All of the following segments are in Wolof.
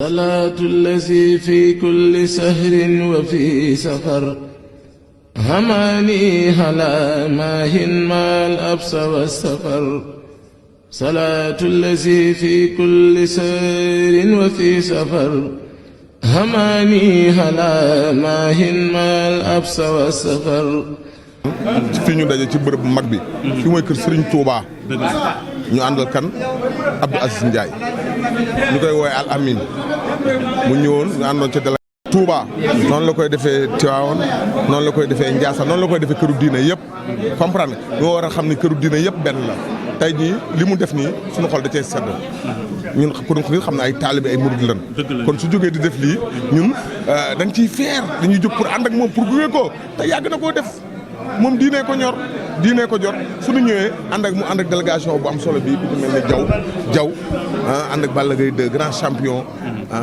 صلاة الذي في كل سهر وفي سفر هماني هلا ماهن ما الأبس والسفر صلاة الذي في كل سهر وفي سفر هماني هلا ماهن ما الأبس والسفر fii ñu daje ci bërëb bu mag bi fi mooy kër Serigne Touba ñu àndal kan Abdou Aziz Ndiaye ñu koy woowee Al Amin mu ñëwoon ñu àndoon ca délégation Touba noonu la koy defee Tivaouane noonu la koy defee Ndiassane noonu la koy defee këru diine yëpp comprendre ñoo war a xam ni këru diine yëpp benn la tey jii li mu def nii suñu xol da cee sedd ñun pour xam ne ay taalibe ay murid lan kon su jógee di def lii ñun dañ ciy fier dañuy jóg pour ànd ak moom pour gunge ko te yàgg na koo def moom diine ko ñor diine ko jot suñu ñëwee ànd ak délégation bu am solo bi ku ci mel ne Jaw ànd ak Balla Gaye 2 grand champion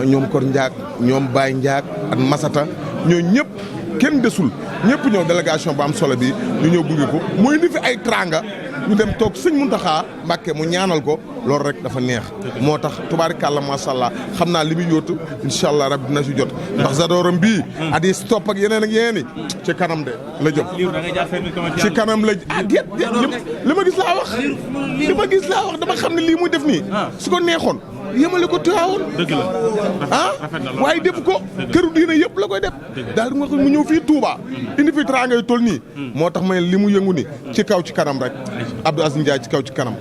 ñoom Kor Ndiak ñoom Baye Ndiak ak Masata ñoo ñëpp kenn desul ñëpp ñëw délégation bu am solo bi ñu ñëw gunge ko muy indi fi ay tranga ñu dem toog sëñ Muntaxa Mbàkke mu ñaanal ko loolu rek dafa neex moo tax tubaarikàlla macha allah xam naa li muy yóotu incha allah rabbi dina si jot ndax zadooram bii adi stop ak yeneen yi ci kanam de la jëm ci kanam la déet li ma gis laa wax dama xam ne lii muy def nii su ko neexoon yemale ko Tiwaawoon dëgg la waaye def ko këru diine yëpp la koy def daal di nga mu ñëw fii Touba indi fi teraanga yu toll nii moo tax ma ne li mu yëngu ni ci kaw ci kanam rek Abdou Aziz Ndiaye ci kaw ci kanam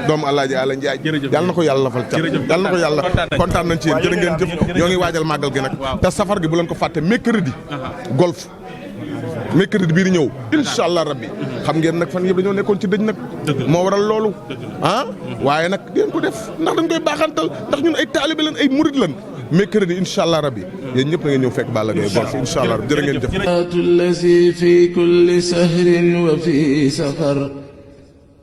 doomu Alaaji Ala Ndiaye yàlla na ko yàlla lafal cat yàlla na ko yàlla kontaan nañ ci yéen jërë ngeen jëf ñoo ngi waajal màggal gi nag te safar gi bu leen ko fàtte mercredi golf mercredi bii di ñëw incha allah rabbi xam ngeen nag fan yëpp dañoo nekkoon ci dëj nag moo waral loolu waaye nag ngeen ko def ndax dañ koy baaxantal ndax ñun ay taalibe lan ay murid lan mercredi incha allah rabbi yéen ñëpp na ngeen ñëw fekk Balla Gaye golf incha allah rabbi jërë ngeen jëf الذي في كل سهر وفي سفر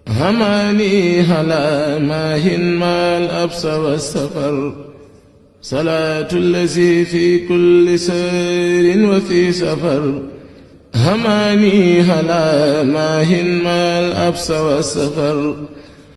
هماني هلا ماهن ما الأبس والسفر صلاة الذي في كل سهر وفي سفر هماني هلا ماهن ما الأبس والسفر